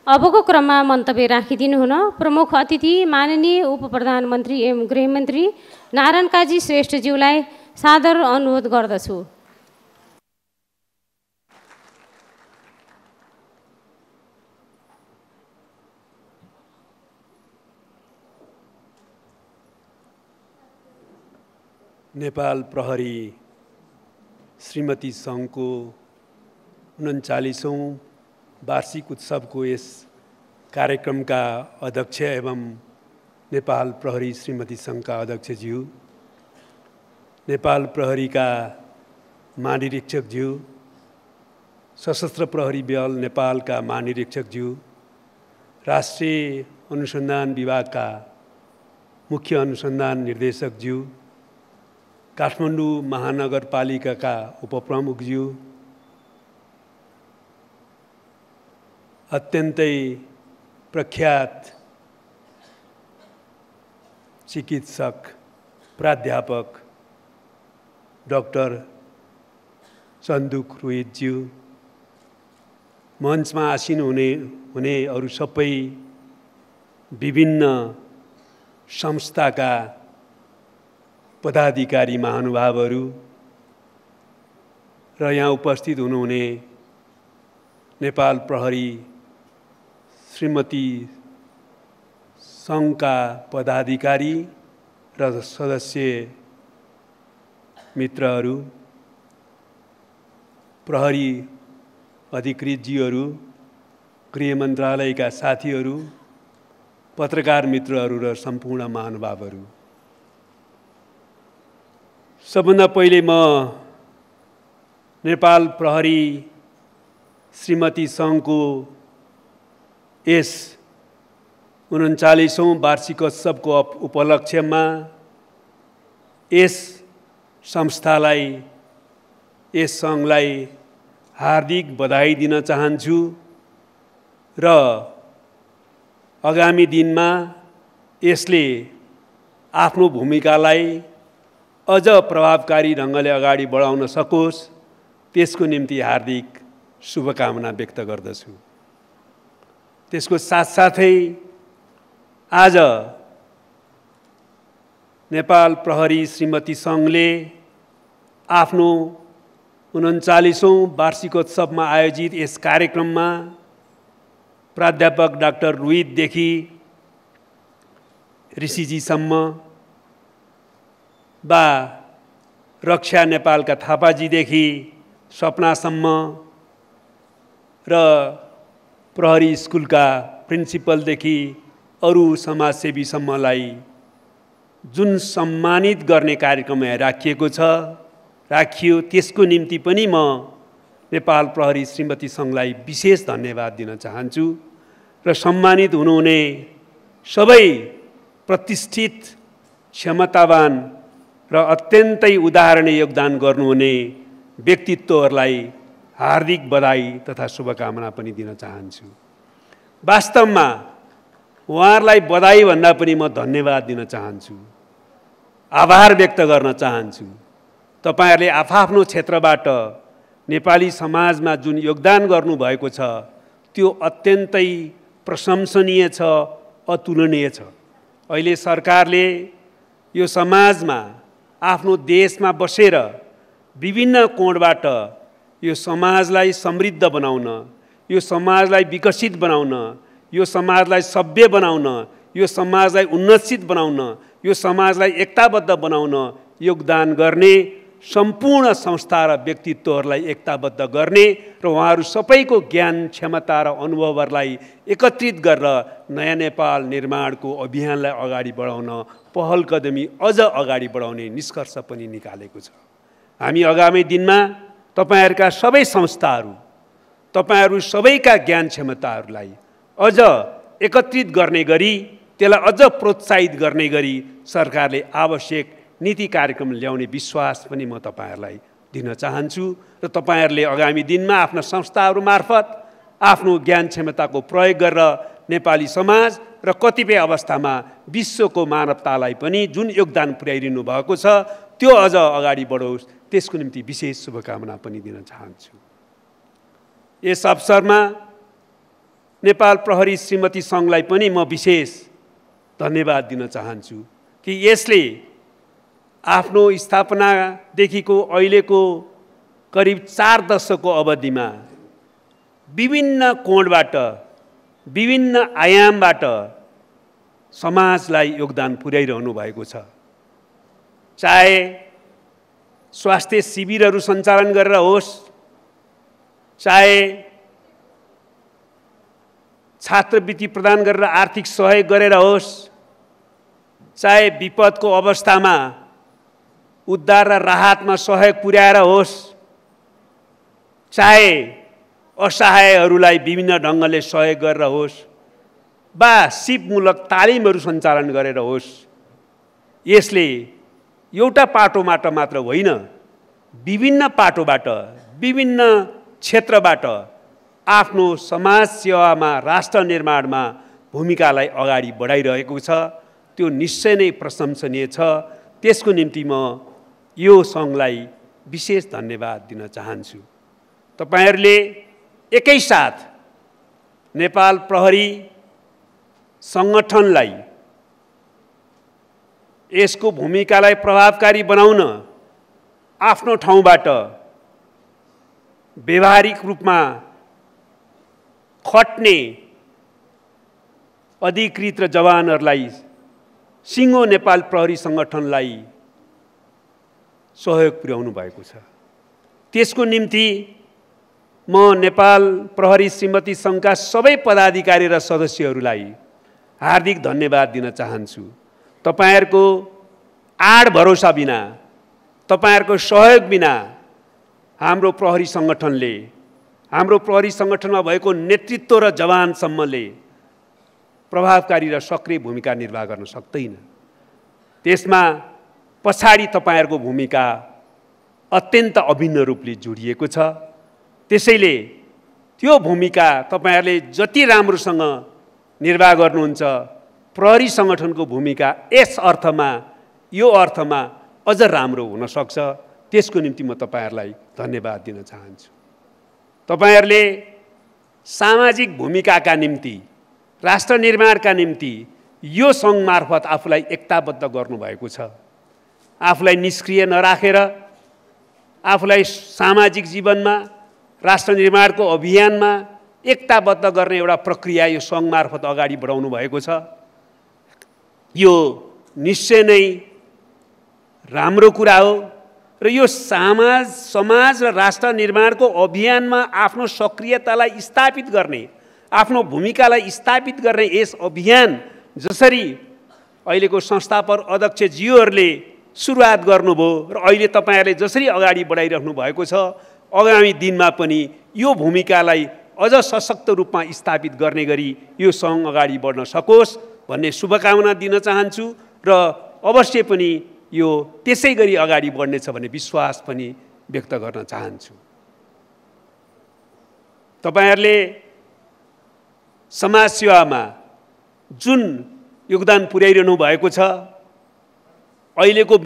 अबको क्रममा मन्तव्य राखिदिनु हुन प्रमुख अतिथि माननीय उपप्रधानमन्त्री एवं गृहमन्त्री नारायण काजी श्रेष्ठज्यूलाई सादर अनुरोध गर्दछु। नेपाल प्रहरी श्रीमती सङ्घको 39औं वार्षिक उत्सवको यस कार्यक्रमका अध्यक्ष एवं नेपाल प्रहरी श्रीमती सङ्घका अध्यक्षज्यू, नेपाल प्रहरीका महानिरीक्षकज्यू, सशस्त्र प्रहरी बल नेपालका महानिरीक्षकज्यू, राष्ट्रिय अनुसन्धान विभागका मुख्य अनुसन्धान निर्देशकज्यू, काठमाडौँ महानगरपालिकाका उपप्रमुखज्यू, अत्यन्तै प्रख्यात चिकित्सक प्राध्यापक डाक्टर चन्दुक रोहितज्यू, मञ्चमा आसीन हुने अरू सबै विभिन्न संस्थाका पदाधिकारी महानुभावहरू र यहाँ उपस्थित हुनुहुने नेपाल प्रहरी श्रीमती सङ्घका पदाधिकारी र सदस्य मित्रहरू, प्रहरी अधिकृतज्यूहरू, गृह मन्त्रालयका साथीहरू, पत्रकार मित्रहरू र सम्पूर्ण महानुभावहरू, सबभन्दा पहिले म नेपाल प्रहरी श्रीमती सङ्घको यस 39औं वार्षिकोत्सवको उपलक्ष्यमा यस संस्थालाई, यस सङ्घलाई हार्दिक बधाई दिन चाहन्छु र आगामी दिनमा यसले आफ्नो भूमिकालाई अझ प्रभावकारी ढङ्गले अगाडि बढाउन सकोस्, त्यसको निम्ति हार्दिक शुभकामना व्यक्त गर्दछु। त्यसको साथसाथै आज नेपाल प्रहरी श्रीमती सङ्घले आफ्नो 39औं वार्षिकोत्सवमा आयोजित यस कार्यक्रममा प्राध्यापक डाक्टर रोहितदेखि ऋषिजीसम्म बा रक्षा नेपालका थापाजीदेखि सपनासम्म र प्रहरी स्कुलका प्रिन्सिपलदेखि अरू समाजसेवीसम्मलाई जुन सम्मानित गर्ने कार्यक्रम यहाँ राखियो, त्यसको निम्ति पनि म नेपाल प्रहरी श्रीमती सङ्घलाई विशेष धन्यवाद दिन चाहन्छु र सम्मानित हुनुहुने सबै प्रतिष्ठित, क्षमतावान र अत्यन्तै उदाहरणीय योगदान गर्नुहुने व्यक्तित्वहरूलाई हार्दिक बधाई तथा शुभकामना पनि दिन चाहन्छु। वास्तवमा उहाँहरूलाई बधाई भन्दा पनि म धन्यवाद दिन चाहन्छु, आभार व्यक्त गर्न चाहन्छु। तपाईहरुले आफ्नो क्षेत्रबाट नेपाली समाजमा जुन योगदान गर्नुभएको छ त्यो अत्यन्तै प्रशंसनीय छ, अतुलनीय छ। अहिले सरकारले यो समाजमा, आफ्नो देशमा बसेर विभिन्न कोणबाट यो समाजलाई समृद्ध बनाउन, यो समाजलाई विकसित बनाउन, यो समाजलाई सभ्य बनाउन, यो समाजलाई उन्नतित बनाउन, यो समाजलाई एकताबद्ध बनाउन योगदान गर्ने सम्पूर्ण संस्था र व्यक्तित्वहरूलाई एकताबद्ध गर्ने र उहाँहरू सबैको ज्ञान, क्षमता र अनुभवहरूलाई एकत्रित गरेर नयाँ नेपाल निर्माणको अभियानलाई अगाडि बढाउन पहल कदमी अझ अगाडि बढाउने निष्कर्ष पनि निकालेको छ। हामी आगामी दिनमा तपाईहरुका सबै संस्थाहरू, तपाईहरु सबैका ज्ञान क्षमताहरूलाई अझ एकत्रित गर्ने गरी, त्यसलाई अझ प्रोत्साहित गर्ने गरी सरकारले आवश्यक नीति कार्यक्रम ल्याउने विश्वास पनि म तपाईहरुलाई दिन चाहन्छु र तपाईहरुले आगामी दिनमा आफ्ना संस्थाहरू मार्फत आफ्नो ज्ञान क्षमताको प्रयोग गरेर नेपाली समाज र कतिपय अवस्थामा विश्वको मानवतालाई पनि जुन योगदान पुर्याइदिनु भएको छ त्यो अझ अगाडि बढोस्, त्यसको निम्ति विशेष शुभकामना पनि दिन चाहन्छु। यस अवसरमा नेपाल प्रहरी श्रीमती सङ्घलाई पनि म विशेष धन्यवाद दिन चाहन्छु कि यसले आफ्नो स्थापनादेखिको अहिलेको करिब 4 दशकको अवधिमा विभिन्न कोणबाट विभिन्न आयामबाट समाजलाई योगदान पुर्याइरहनु भएको छ। चाहे स्वास्थ्य शिविरहरू सञ्चालन गरेर होस्, चाहे छात्रवृत्ति प्रदान गरेर आर्थिक सहयोग गरेर होस्, चाहे विपदको अवस्थामा उद्धार र राहतमा सहयोग पुर्याएर होस्, चाहे असहायहरूलाई विभिन्न ढङ्गले सहयोग गरेर होस्, वा सिपमूलक तालिमहरू सञ्चालन गरेर होस्, यसले एउटा पाटोबाट मात्र होइन, विभिन्न पाटोबाट विभिन्न क्षेत्रबाट आफ्नो समाज सेवामा राष्ट्र निर्माणमा भूमिकालाई अगाडि बढाइरहेको छ। त्यो निश्चय नै प्रशंसनीय छ। त्यसको निम्ति म यो सङ्घलाई विशेष धन्यवाद दिन चाहन्छु। तपाईहरूले एकैसाथ नेपाल प्रहरी सङ्गठनलाई यसको भूमिकालाई प्रभावकारी बनाउन आफ्नो ठाउँबाट व्यवहारिक रूपमा खट्ने अधिकृत र जवानहरूलाई सिङ्गो नेपाल प्रहरी सङ्गठनलाई सहयोग पुर्याउनु भएको छ। त्यसको निम्ति म नेपाल प्रहरी श्रीमती सङ्घका सबै पदाधिकारी र सदस्यहरूलाई हार्दिक धन्यवाद दिन चाहन्छु। तपाईहरूको आड भरोसा बिना, तपाईहरूको सहयोग बिना हाम्रो प्रहरी सङ्गठनले, हाम्रो प्रहरी सङ्गठनमा भएको नेतृत्व र जवानसम्मले प्रभावकारी र सक्रिय भूमिका निर्वाह गर्न सक्दैन। त्यसमा पछाडि तपाईहरूको भूमिका अत्यन्त अभिन्न रूपले जोडिएको छ। त्यसैले त्यो भूमिका तपाईहरूले जति राम्रोसँग निर्वाह गर्नुहुन्छ, प्रहरी सङ्गठनको भूमिका यस अर्थमा, यो अर्थमा अझ राम्रो हुन सक्छ। त्यसको निम्ति म तपाईहरूलाई धन्यवाद दिन चाहन्छु। तपाईहरूले सामाजिक भूमिकाका निम्ति, राष्ट्र निर्माणका निम्ति यो सङ्घ मार्फत आफूलाई एकताबद्ध गर्नुभएको छ। आफूलाई निष्क्रिय नराखेर, आफूलाई सामाजिक जीवनमा, राष्ट्र निर्माणको अभियानमा एकताबद्ध गर्ने एउटा प्रक्रिया यो सङ्घ मार्फत अगाडि बढाउनु भएको छ। यो निश्चय नै राम्रो कुरा हो र यो समाज र राष्ट्र निर्माणको अभियानमा आफ्नो सक्रियतालाई स्थापित गर्ने, आफ्नो भूमिकालाई स्थापित गर्ने यस अभियान जसरी अहिलेको संस्थापक अध्यक्षज्यूहरूले सुरुवात गर्नुभयो र अहिले तपाईँहरूले जसरी अगाडि बढाइराख्नु भएको छ, आगामी दिनमा पनि यो भूमिकालाई अझ सशक्त रूपमा स्थापित गर्ने गरी यो सङ्घ अगाडि बढ्न सकोस् भन्ने शुभकामना दिन चाहन्छु र अवश्य पनि यो त्यसै गरी अगाडि बढ्नेछ भन्ने विश्वास पनि व्यक्त गर्न चाहन्छु। तपाईहरूले समाज सेवामा जुन योगदान पुर्याइरहनु भएको छ, अहिलेको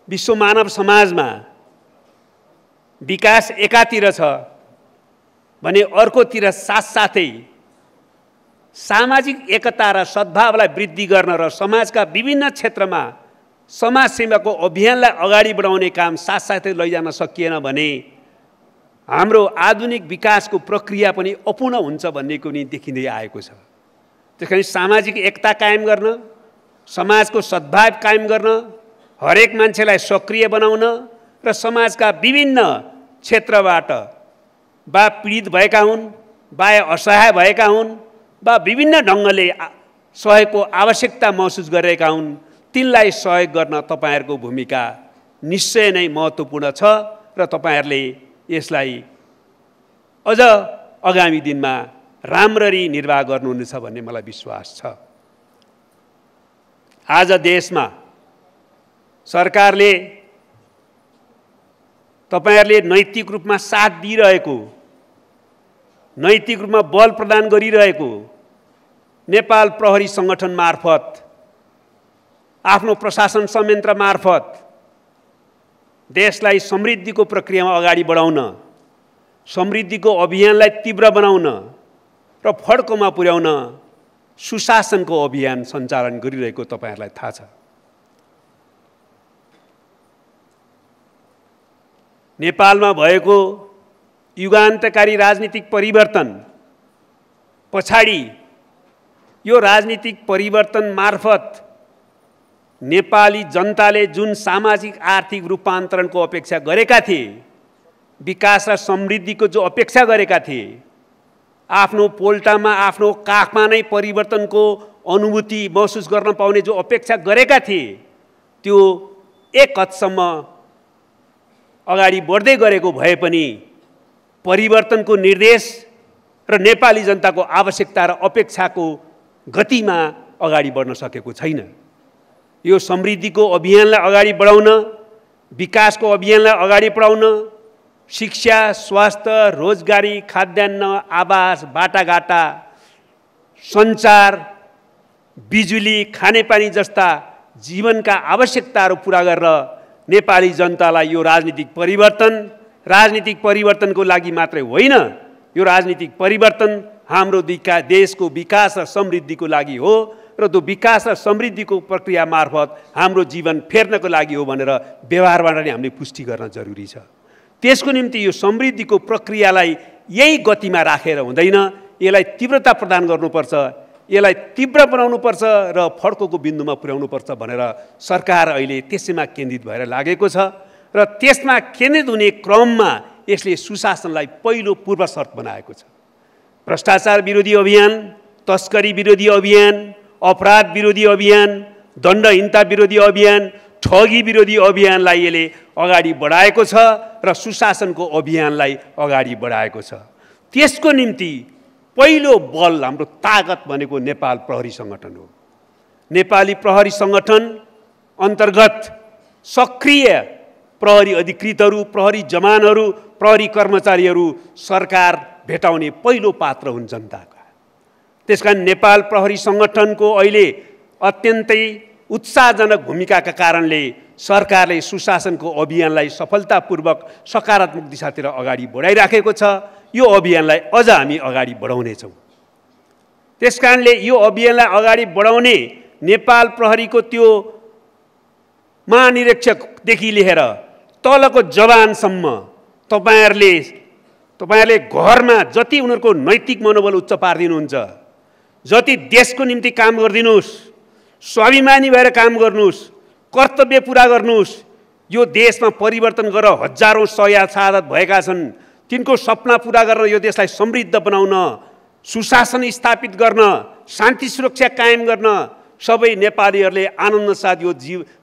विश्व मानव समाजमा विकास एकातिर छ भने अर्कोतिर साथसाथै सामाजिक एकता र सद्भावलाई वृद्धि गर्न र समाजका विभिन्न क्षेत्रमा समाजसेवाको अभियानलाई अगाडि बढाउने काम साथसाथै लैजान सकिएन भने हाम्रो आधुनिक विकासको प्रक्रिया पनि अपूर्ण हुन्छ भन्ने कुनै देखिँदै आएको छ। त्यसकारण सामाजिक एकता कायम गर्न, समाजको सद्भाव कायम गर्न, हरेक मान्छेलाई सक्रिय बनाउन र समाजका विभिन्न क्षेत्रबाट वा पीडित भएका हुन्, वा असहाय भएका हुन्, वा विभिन्न ढङ्गले सहयोगको आवश्यकता महसुस गरेका हुन्, तिनलाई सहयोग गर्न तपाईहरूको भूमिका निश्चय नै महत्त्वपूर्ण छ र तपाईहरूले यसलाई अझ आगामी दिनमा राम्ररी निर्वाह गर्नुहुनेछ भन्ने मलाई विश्वास छ। आज देशमा सरकारले तपाईहरूले नैतिक रूपमा साथ दिइरहेको, नैतिक रूपमा बल प्रदान गरिरहेको नेपाल प्रहरी सङ्गठन मार्फत, आफ्नो प्रशासन संयन्त्र मार्फत देशलाई समृद्धिको प्रक्रियामा अगाडि बढाउन समृद्धिको अभियानलाई तीव्र बनाउन र फड्कोमा पुर्याउन सुशासनको अभियान सञ्चालन गरिरहेको तपाईहरुलाई थाहा छ। नेपालमा भएको युगान्तकारी राजनीतिक परिवर्तन पछाडि यो राजनीतिक परिवर्तन मार्फत नेपाली जनताले जुन सामाजिक आर्थिक रूपान्तरणको अपेक्षा गरेका थिए, विकास र समृद्धिको जो अपेक्षा गरेका थिए, आफ्नो पोल्टामा आफ्नो काखमा नै परिवर्तनको अनुभूति महसुस गर्न पाउने जो अपेक्षा गरेका थिए, त्यो एक हदसम्म अगाडि बढ्दै गरेको भए पनि परिवर्तनको निर्देश र नेपाली जनताको आवश्यकता र अपेक्षाको गतिमा अगाडि बढ्न सकेको छैन। यो समृद्धिको अभियानलाई अगाडि बढाउन, विकासको अभियानलाई अगाडि बढाउन शिक्षा, स्वास्थ्य, रोजगारी, खाद्यान्न, आवास, बाटाघाटा, सञ्चार, बिजुली, खानेपानी जस्ता जीवनका आवश्यकताहरू पूरा गरेर नेपाली जनतालाई यो राजनीतिक परिवर्तनको लागि मात्रै होइन, यो राजनीतिक परिवर्तन हाम्रो देशको विकास र समृद्धिको लागि हो र त्यो विकास र समृद्धिको प्रक्रिया मार्फत हाम्रो जीवन फेर्नको लागि हो भनेर व्यवहारबाट नै हामीले पुष्टि गर्न जरुरी छ। त्यसको निम्ति यो समृद्धिको प्रक्रियालाई यही गतिमा राखेर हुँदैन, यसलाई तीव्रता प्रदान गर्नुपर्छ, यसलाई तीव्र बनाउनुपर्छ र फड्कोको बिन्दुमा पुर्याउनुपर्छ भनेर सरकार अहिले त्यसैमा केन्द्रित भएर लागेको छ र त्यसमा केन्द्रित हुने क्रममा यसले सुशासनलाई पहिलो पूर्व शर्त बनाएको छ। भ्रष्टाचार विरोधी अभियान, तस्करी विरोधी अभियान, अपराध विरोधी अभियान, दण्डहीनता विरोधी अभियान, ठगी विरोधी अभियानलाई यसले अगाडि बढाएको छ र सुशासनको अभियानलाई अगाडि बढाएको छ। त्यसको निम्ति पहिलो बल हाम्रो ताकत भनेको नेपाल प्रहरी सङ्गठन हो। नेपाली प्रहरी सङ्गठन अन्तर्गत सक्रिय प्रहरी अधिकृतहरू, प्रहरी जवानहरू, प्रहरी कर्मचारीहरू सरकार भेटाउने पहिलो पात्र हुन् जनताका। त्यसकारण नेपाल प्रहरी सङ्गठनको अहिले अत्यन्तै उत्साहजनक भूमिकाका कारणले सरकारले सुशासनको अभियानलाई सफलतापूर्वक सकारात्मक दिशातिर अगाडि बढाइराखेको छ। यो अभियानलाई अझ हामी अगाडि बढाउनेछौँ। त्यसकारणले यो अभियानलाई अगाडि बढाउने नेपाल प्रहरीको त्यो महानिरीक्षकदेखि लिएर तलको जवानसम्म तपाईहरुले घरमा जति उनीहरूको नैतिक मनोबल उच्च पारिदिनुहुन्छ, जति देशको निम्ति काम गरिदिनुहोस्, स्वाभिमानी भएर काम गर्नुहोस्, कर्तव्य पूरा गर्नुहोस्, यो देशमा परिवर्तन गरेर हजारौं शहादत भएका छन्, तिनको सपना पूरा गर्न, यो देशलाई समृद्ध बनाउन, सुशासन स्थापित गर्न, शान्ति सुरक्षा कायम गर्न सबै नेपालीहरूले आनन्द साथ यो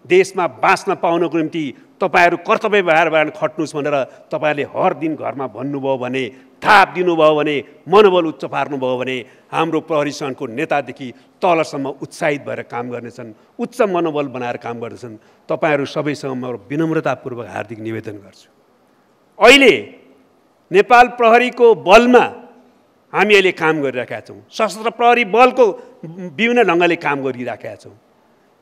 देशमा बाँच्न पाउनको निम्ति तपाईहरु कर्तव्य भएर खट्नुस् भनेर तपाईहरुले हर दिन घरमा भन्नुभयो भने, थाप दिनुभयो भने, मनोबल उच्च पार्नुभयो भने हाम्रो प्रहरी सङ्घको नेतादेखि तलसम्म उत्साहित भएर काम गर्नेछन्, उच्च मनोबल बनाएर काम गर्नेछन्। तपाईहरु सबैसँग म विनम्रतापूर्वक हार्दिक निवेदन गर्छु। अहिले नेपाल प्रहरीको बलमा हामी अहिले काम गरिरहेका छौँ। सशस्त्र प्रहरी बलको विभिन्न ढङ्गले काम गरिरहेका छौँ।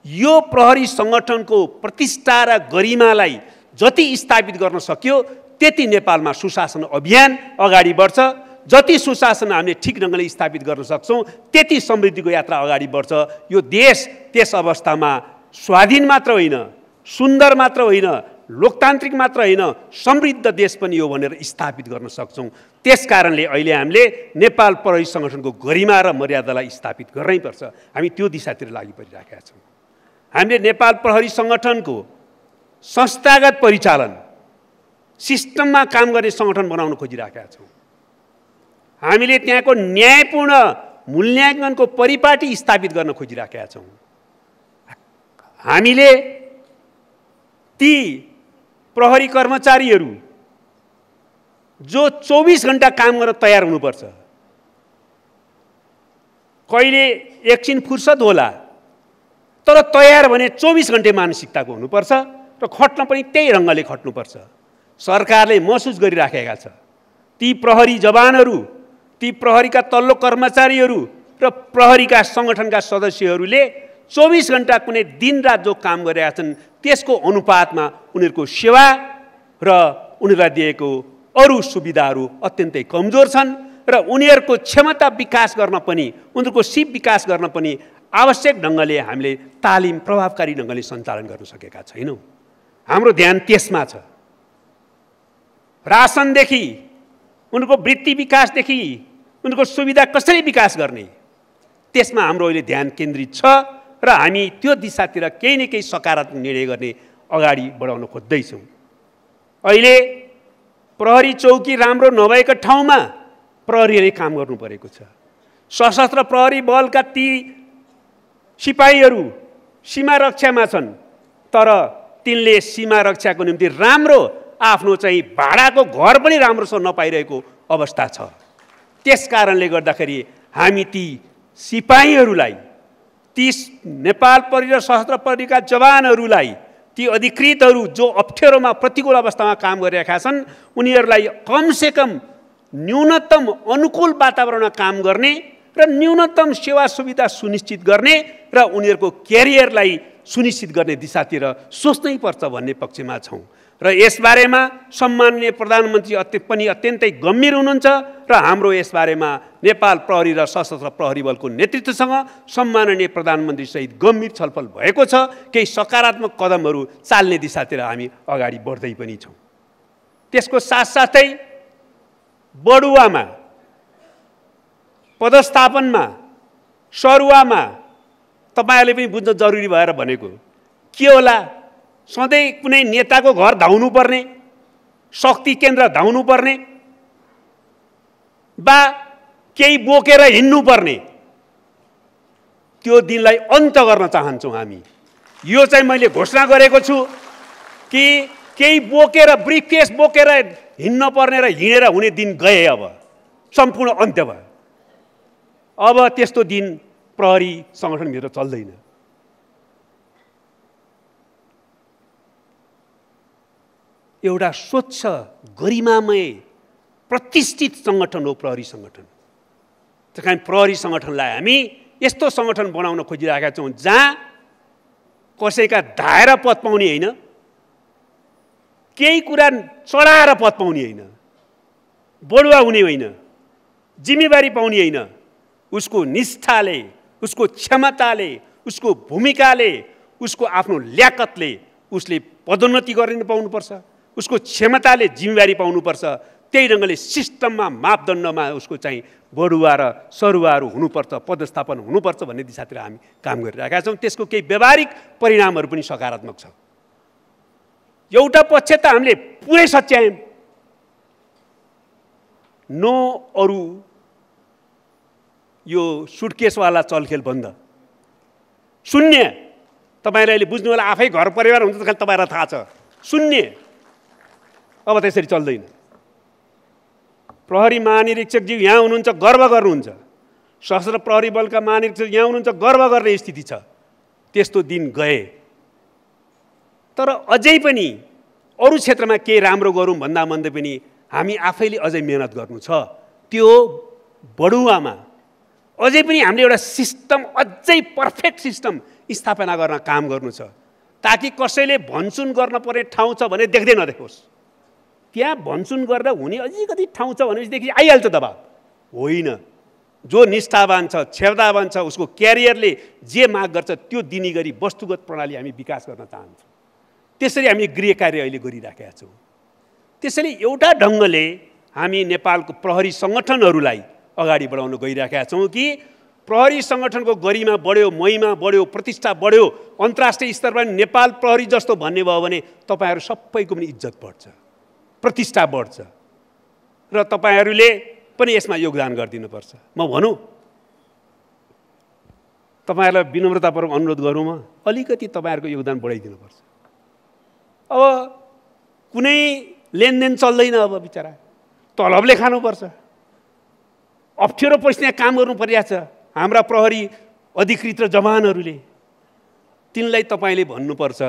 यो प्रहरी सङ्गठनको प्रतिष्ठा र गरिमालाई जति स्थापित गर्न सक्यो त्यति नेपालमा सुशासन अभियान अगाडि बढ्छ। जति सुशासन हामीले ठिक ढङ्गले स्थापित गर्न सक्छौँ त्यति समृद्धिको यात्रा अगाडि बढ्छ। यो देश त्यस अवस्थामा स्वाधीन मात्र होइन, सुन्दर मात्र होइन, लोकतान्त्रिक मात्र होइन, समृद्ध देश पनि हो भनेर स्थापित गर्न सक्छौँ। त्यसकारणले अहिले हामीले नेपाल प्रहरी सङ्गठनको गरिमा र मर्यादालाई स्थापित गर्नै पर्छ। हामी त्यो दिशातिर लागि परिरहेका छौँ। हामीले नेपाल प्रहरी सङ्गठनको संस्थागत परिचालन सिस्टममा काम गर्ने सङ्गठन बनाउन खोजिरहेका छौँ। हामीले त्यहाँको न्यायपूर्ण मूल्याङ्कनको परिपाटी स्थापित गर्न खोजिरहेका छौँ। हामीले ती प्रहरी कर्मचारीहरू जो 24 घण्टा काम गर्न तयार हुनुपर्छ, कहिले एकछिन फुर्सद होला तर तयार भने 24 घण्टे मानसिकताको हुनुपर्छ र खट्न पनि त्यही ढङ्गले खट्नुपर्छ। सरकारले महसुस गरिराखेका छ ती प्रहरी जवानहरू, ती प्रहरीका तल्लो कर्मचारीहरू र प्रहरीका सङ्गठनका सदस्यहरूले 24 घण्टा कुनै दिनरात जो काम गरिरहेका छन् त्यसको अनुपातमा उनीहरूको सेवा र उनीहरूलाई दिएको अरू सुविधाहरू अत्यन्तै कमजोर छन् र उनीहरूको क्षमता विकास गर्न पनि उनीहरूको सिप विकास गर्न पनि आवश्यक ढङ्गले हामीले तालिम प्रभावकारी ढङ्गले सञ्चालन गर्न सकेका छैनौँ। हाम्रो ध्यान त्यसमा छ। रासनदेखि उनको वृत्ति विकासदेखि उनको सुविधा कसरी विकास गर्ने त्यसमा हाम्रो अहिले ध्यान केन्द्रित छ र हामी त्यो दिशातिर केही न केही सकारात्मक निर्णय गर्ने अगाडि बढाउन खोज्दैछौँ। अहिले प्रहरी चौकी राम्रो नभएका ठाउँमा प्रहरीले काम गर्नु परेको छ। सशस्त्र प्रहरी बलका ती सिपाहीहरू सीमा रक्षामा छन् तर तिनले सीमा रक्षाको निम्ति राम्रो आफ्नो चाहिँ भाडाको घर पनि राम्रोसँग नपाइरहेको अवस्था छ। त्यसकारणले गर्दाखेरि हामी ती सिपाहीहरूलाई ती नेपाल प्रहरी र सशस्त्र प्रहरीका जवानहरूलाई ती अधिकृतहरू जो अप्ठ्यारोमा प्रतिकूल अवस्थामा काम गरिरहेका छन् उनीहरूलाई कमसेकम न्यूनतम अनुकूल वातावरणमा काम गर्ने र न्यूनतम सेवा सुविधा सुनिश्चित गर्ने र उनीहरूको क्यारियरलाई सुनिश्चित गर्ने दिशातिर सोच्नै पर्छ भन्ने पक्षमा छौँ र यसबारेमा सम्माननीय प्रधानमन्त्री पनि अत्यन्तै गम्भीर हुनुहुन्छ र हाम्रो यसबारेमा नेपाल प्रहरी र सशस्त्र प्रहरी बलको नेतृत्वसँग सम्माननीय प्रधानमन्त्रीसहित गम्भीर छलफल भएको छ। केही सकारात्मक कदमहरू चाल्ने दिशातिर हामी अगाडि बढ्दै पनि छौँ। त्यसको साथसाथै बडुवामा पदस्थापनमा सरुवामा तपाईँहरूले पनि बुझ्न जरुरी भएर भनेको के होला, सधैँ कुनै नेताको घर धाउनु पर्ने, शक्ति केन्द्र धाउनु पर्ने वा केही बोकेर हिँड्नु पर्ने, त्यो दिनलाई अन्त गर्न चाहन्छौँ हामी। यो चाहिँ मैले घोषणा गरेको छु कि केही बोकेर ब्रिफकेस बोकेर हिँड्न पर्ने र हिँडेर हुने दिन गए, अब सम्पूर्ण अन्त्य भयो। अब त्यस्तो दिन प्रहरी सङ्गठनभित्र चल्दैन। एउटा स्वच्छ गरिमामय प्रतिष्ठित सङ्गठन हो प्रहरी सङ्गठन। त्यस कारण प्रहरी सङ्गठनलाई हामी यस्तो सङ्गठन बनाउन खोजिरहेका छौँ जहाँ कसैका धाएर पद पाउने होइन, केही कुरा चढाएर पद पाउने होइन, बढुवा हुने होइन, जिम्मेवारी पाउने होइन, उसको निष्ठाले, उसको क्षमताले, उसको भूमिकाले, उसको आफ्नो ल्याकतले उसले पदोन्नति गर्न पाउनुपर्छ, उसको क्षमताले जिम्मेवारी पाउनुपर्छ। त्यही ढङ्गले सिस्टममा मापदण्डमा उसको चाहिँ बढुवा र सरुवाहरू हुनुपर्छ, पदस्थापन हुनुपर्छ भन्ने दिशातिर हामी काम गरिरहेका छौँ। त्यसको केही व्यावहारिक परिणामहरू पनि सकारात्मक छ। एउटा पक्ष त हामीले पुरै सच्यायौँ, नो अरू यो सुटकेसवाला चलखेल बन्द, शून्य। तपाईँले अहिले बुझ्नु होला, आफै घर परिवार हुन्छ त खालि तपाईँलाई थाहा छ, शून्य। अब त्यसरी चल्दैन। प्रहरी महानिरीक्षकज्यू यहाँ हुनुहुन्छ, गर्व गर्नुहुन्छ। सशस्त्र प्रहरी बलका महानिरीक्षक यहाँ हुनुहुन्छ, गर्व गर्ने स्थिति छ। त्यस्तो दिन गए। तर अझै पनि अरू क्षेत्रमा केही राम्रो गरौँ भन्दा भन्दै पनि हामी आफैले अझै मेहनत गर्नु छ। त्यो बडुवामा अझै पनि हामीले एउटा सिस्टम, अझै पर्फेक्ट सिस्टम स्थापना गर्न काम गर्नु छ, ताकि कसैले भनसुन गर्न पर्ने ठाउँ छ भने देख्दै नदेखोस्। त्यहाँ भनसुन गरेर हुने अलिकति ठाउँ छ भनेदेखि आइहाल्छ दबाब। होइन, जो निष्ठावान छ, क्षमतावान छ, उसको क्यारियरले जे माग गर्छ त्यो दिने गरी वस्तुगत प्रणाली हामी विकास गर्न चाहन्छौँ। त्यसरी हामी गृह कार्य अहिले गरिराखेका छौँ। त्यसैले एउटा ढङ्गले हामी नेपालको प्रहरी सङ्गठनहरूलाई अगाडि बढाउन गइरहेका छौँ कि प्रहरी सङ्गठनको गरिमा बढ्यो, महिमा बढ्यो, प्रतिष्ठा बढ्यो, अन्तर्राष्ट्रिय स्तरमा नेपाल प्रहरी जस्तो भन्ने भयो भने तपाईँहरू सबैको पनि इज्जत बढ्छ, प्रतिष्ठा बढ्छ र तपाईँहरूले पनि यसमा योगदान गरिदिनुपर्छ। म भनौँ, तपाईँहरूलाई विनम्रतापूर्वक अनुरोध गरौँ, म अलिकति तपाईँहरूको योगदान बढाइदिनुपर्छ। अब कुनै लेनदेन चल्दैन, अब बिचरा तलबले खानुपर्छ, अप्ठ्यारो परिस्थितिमा काम गर्नु परिरहेको छ हाम्रा प्रहरी अधिकृत र जवानहरूले। तिनलाई तपाईँले भन्नुपर्छ,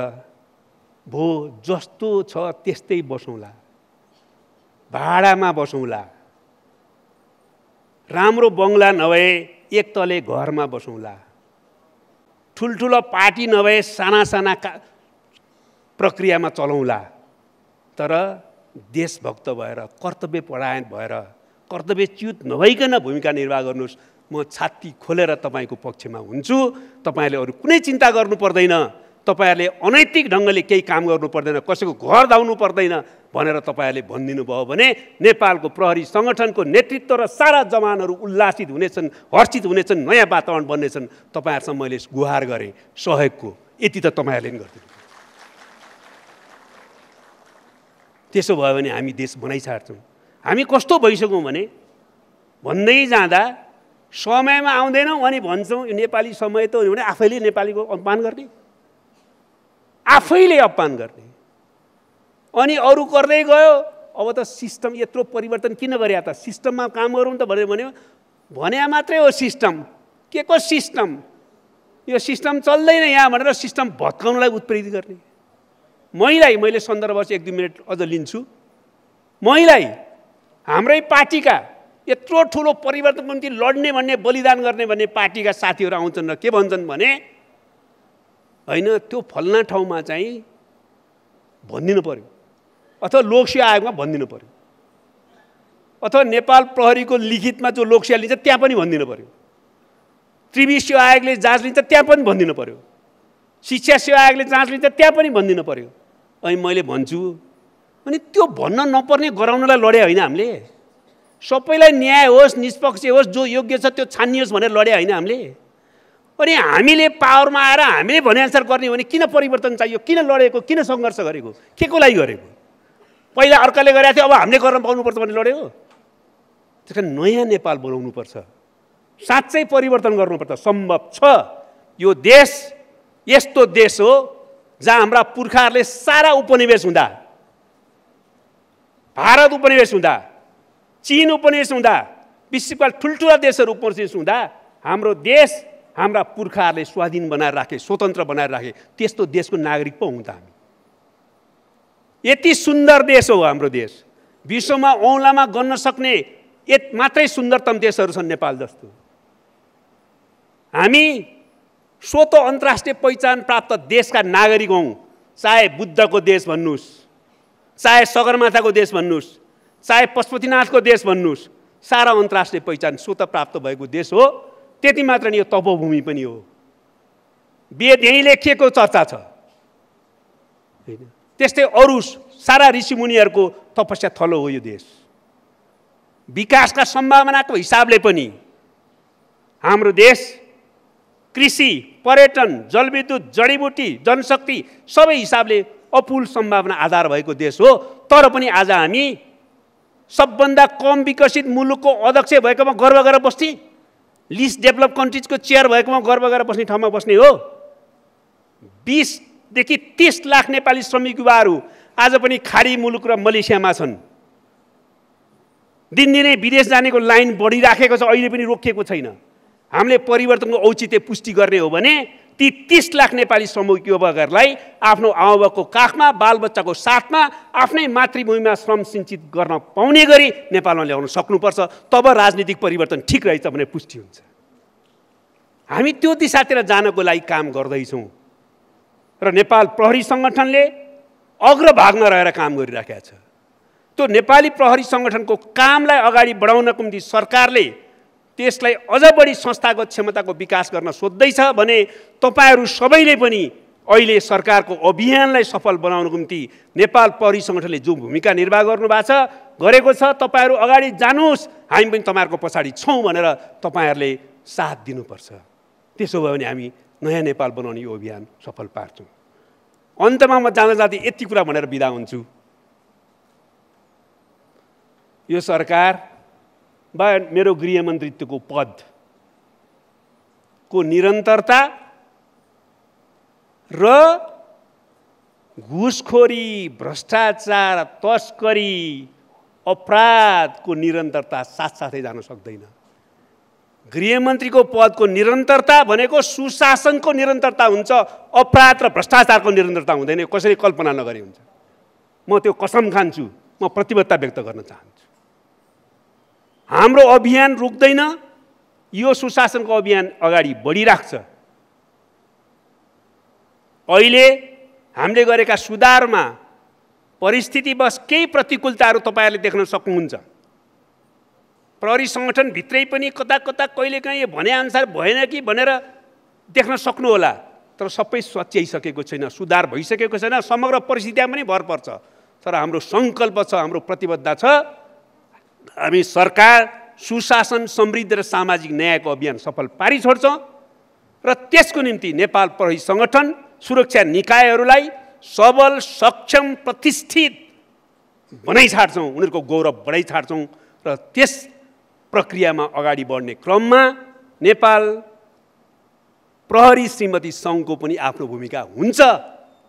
भो जस्तो छ त्यस्तै बसौँला, भाडामा बसौँला, राम्रो बङ्गला नभए एक तले घरमा बसौँला, ठुल्ठुलो पार्टी नभए साना साना प्रक्रियामा चलौँला, तर देशभक्त भएर कर्तव्य परायण भएर कर्तव्यच्युत नभइकन भूमिका निर्वाह गर्नुहोस्। म छाती खोलेर तपाईँको पक्षमा हुन्छु। तपाईँहरूले अरू कुनै चिन्ता गर्नु पर्दैन। तपाईँहरूले अनैतिक ढङ्गले केही काम गर्नु पर्दैन, कसैको घर धाउनु पर्दैन भनेर तपाईँहरूले भनिदिनु भयो भने नेपालको प्रहरी सङ्गठनको नेतृत्व र सारा जवानहरू उल्लासित हुनेछन्, हर्षित हुनेछन्, नयाँ वातावरण बन्नेछन्। तपाईँहरूसँग मैले गुहार गरेँ सहयोगको, यति त तपाईँहरूले पनि गरिदिनु। त्यसो भयो भने हामी देश बनाइछाड्छौँ। हामी कस्तो भइसक्यौँ भने भन्दै जाँदा समयमा आउँदैनौँ अनि भन्छौँ यो नेपाली समय त हो भने आफैले नेपालीको अपमान गर्ने, आफैले अपमान गर्ने, अनि अरू गर्दै गयो। अब त सिस्टम यत्रो परिवर्तन किन गरे त? सिस्टममा काम गरौँ त भनेर भने मात्रै हो सिस्टम। के को सिस्टम? यो सिस्टम चल्दैन यहाँ भनेर सिस्टम भत्काउनलाई उत्प्रेरित गर्ने। मैले सन्दर्भ 1-2 मिनट अझ लिन्छु। हाम्रै पार्टीका यत्रो ठुलो परिवर्तनको निम्ति लड्ने भन्ने, बलिदान गर्ने भन्ने पार्टीका साथीहरू आउँछन् र के भन्छन् भने होइन त्यो फल्ना ठाउँमा चाहिँ भनिदिनु पर्यो, अथवा लोकसेवा आयोगमा भनिदिनु पर्यो, अथवा नेपाल प्रहरीको लिखितमा जो लोकसेवा लिन्छ त्यहाँ पनि भनिदिनु पर्यो, त्रिवी सेवा आयोगले जाँच लिन्छ त्यहाँ पनि भनिदिनु पर्यो, शिक्षा सेवा आयोगले जाँच लिन्छ त्यहाँ पनि भनिदिनु पर्यो। अनि मैले भन्छु अनि त्यो भन्न नपर्ने गराउनलाई लडे होइन हामीले? सबैलाई न्याय होस्, निष्पक्ष होस्, जो योग्य छ त्यो छानियोस् भनेर लडे होइन हामीले? अनि हामीले पावरमा आएर हामीले भनेअनुसार गर्ने हो भने किन परिवर्तन चाहियो? किन लडेको? किन सङ्घर्ष गरेको? के को लागि गरेको? पहिला अर्काले गरेको थियो, अब हामीले गर्न पाउनुपर्छ भन्ने लड्यो। त्यस कारण नयाँ नेपाल बनाउनुपर्छ, साँच्चै परिवर्तन गर्नुपर्छ। सम्भव छ। यो देश यस्तो देश हो जहाँ हाम्रा पुर्खाहरूले सारा उपनिवेश हुँदा, भारत उपनिवेश हुँदा, चीन उपनिवेश हुँदा, विश्वका ठुल्ठुला देशहरू उपनिवेश हुँदा हाम्रो देश हाम्रा पुर्खाहरूले स्वाधीन बनाएर राखे, स्वतन्त्र बनाएर राखे। त्यस्तो देशको नागरिक पो हुँ त हामी। यति सुन्दर देश हो हाम्रो देश। विश्वमा औँलामा गन्न सक्ने मात्रै सुन्दरतम देशहरू छन् नेपाल जस्तो। हामी स्वतः अन्तर्राष्ट्रिय पहिचान प्राप्त देशका नागरिक हौँ। चाहे बुद्धको देश भन्नुहोस्, चाहे सगरमाथाको देश भन्नुहोस्, चाहे पशुपतिनाथको देश भन्नुहोस्, सारा अन्तर्राष्ट्रिय पहिचान स्वतः प्राप्त भएको देश हो। त्यति मात्र नि, यो तपोभूमि पनि हो। वेद यहीँ लेखिएको चर्चा छ होइन? त्यस्तै अरू सारा ऋषिमुनिहरूको तपस्या थलो हो यो देश। विकासका सम्भावनाको हिसाबले पनि हाम्रो देश कृषि, पर्यटन, जलविद्युत, जडीबुटी, जनशक्ति सबै हिसाबले अपुल सम्भावना आधार भएको देश हो। तर पनि आज हामी सबभन्दा कम विकसित मुलुकको अध्यक्ष भएकोमा गर्व गरेर बस्ने, लिस्ट डेभलप कन्ट्रिजको चेयर भएकोमा गर्व गरेर बस्ने ठाउँमा बस्ने हो। 20 देखि 30 लाख नेपाली श्रमिक युवाहरू आज पनि खाडी मुलुक र मलेसियामा छन्। दिनदिनै विदेश जानेको लाइन बढिराखेको छ, अहिले पनि रोकिएको छैन। हामीले परिवर्तनको औचित्य पुष्टि गर्ने हो भने ती 30 लाख नेपाली श्रमिक युवकहरूलाई आफ्नो आमाबाबुको काखमा, बालबच्चाको साथमा, आफ्नै मातृभूमिमा श्रम सिंचित गर्न पाउने गरी नेपालमा ल्याउन सक्नुपर्छ। तब राजनीतिक परिवर्तन ठिक रहेछ भने पुष्टि हुन्छ। हामी त्यो दिशातिर जानको लागि काम गर्दैछौँ र नेपाल प्रहरी सङ्गठनले अग्रभागमा रहेर काम गरिराखेको छ। त्यो नेपाली प्रहरी सङ्गठनको कामलाई अगाडि बढाउनको निम्ति सरकारले त्यसलाई अझ बढी संस्थागत क्षमताको विकास गर्न सोच्दैछ भने तपाईहरू सबैले पनि अहिले सरकारको अभियानलाई सफल बनाउनको निम्ति नेपाल प्रहरी सङ्गठनले जो भूमिका निर्वाह गर्नुभएको छ, गरेको छ, तपाईहरू अगाडि जानुहोस्, हामी पनि तपाईँहरूको पछाडि छौँ भनेर तपाईँहरूले साथ दिनुपर्छ। त्यसो भयो भने हामी नयाँ नेपाल बनाउने यो अभियान सफल पार्छौँ। अन्तमा म जाँदा यति कुरा भनेर बिदा हुन्छु। यो सरकार वा मेरो गृहमन्त्रीत्वको पदको निरन्तरता र घुसखोरी, भ्रष्टाचार, तस्करी, अपराधको निरन्तरता साथसाथै जान सक्दैन। गृहमन्त्रीको पदको निरन्तरता भनेको सुशासनको निरन्तरता हुन्छ, अपराध र भ्रष्टाचारको निरन्तरता हुँदैन। कसैले कल्पना नगरे हुन्छ। म त्यो कसम खान्छु, म प्रतिबद्धता व्यक्त गर्न चाहन्छु। हाम्रो अभियान रुक्दैन, यो सुशासनको अभियान अगाडि बढिराख्छ। अहिले हामीले गरेका सुधारमा परिस्थितिवश केही प्रतिकूलताहरू तपाईँहरूले देख्न सक्नुहुन्छ। प्रहरी सङ्गठनभित्रै पनि कता कता कहिलेकाहीँ भनेअनुसार भएन कि भनेर देख्न सक्नुहोला, तर सबै सच्याइसकेको छैन, सुधार भइसकेको छैन, समग्र परिस्थितिमा पनि भर पर्छ। तर हाम्रो सङ्कल्प छ, हाम्रो प्रतिबद्धता छ, हामी सरकार सुशासन, समृद्धि र सामाजिक न्यायको अभियान सफल पारी छोड्छौँ र त्यसको निम्ति नेपाल प्रहरी सङ्गठन सुरक्षा निकायहरूलाई सबल, सक्षम, प्रतिष्ठित बनाइ छाड्छौँ, उनीहरूको गौरव बढाइ छाड्छौँ र त्यस प्रक्रियामा अगाडि बढ्ने क्रममा नेपाल प्रहरी श्रीमती सङ्घको पनि आफ्नो भूमिका हुन्छ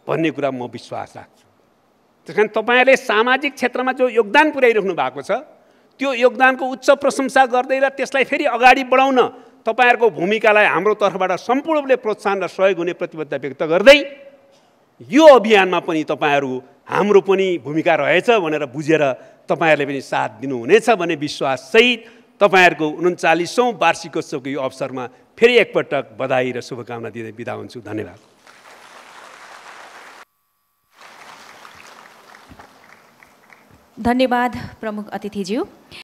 भन्ने कुरा म विश्वास राख्छु। त्यस कारण तपाईँहरूले सामाजिक क्षेत्रमा जो योगदान पुर्याइराख्नु भएको छ त्यो योगदानको उच्च प्रशंसा गर्दै र त्यसलाई फेरि अगाडि बढाउन तपाईँहरूको भूमिकालाई हाम्रो तर्फबाट सम्पूर्ण रूपले प्रोत्साहन र सहयोग हुने प्रतिबद्धता व्यक्त गर्दै यो अभियानमा पनि तपाईँहरू हाम्रो पनि भूमिका रहेछ भनेर बुझेर तपाईँहरूले पनि साथ दिनुहुनेछ भन्ने विश्वाससहित तपाईँहरूको 39औं वार्षिकोत्सवको यो अवसरमा फेरि एकपटक बधाई र शुभकामना दिँदै बिदा हुन्छु। धन्यवाद। धन्यवाद प्रमुख अतिथिज्यू।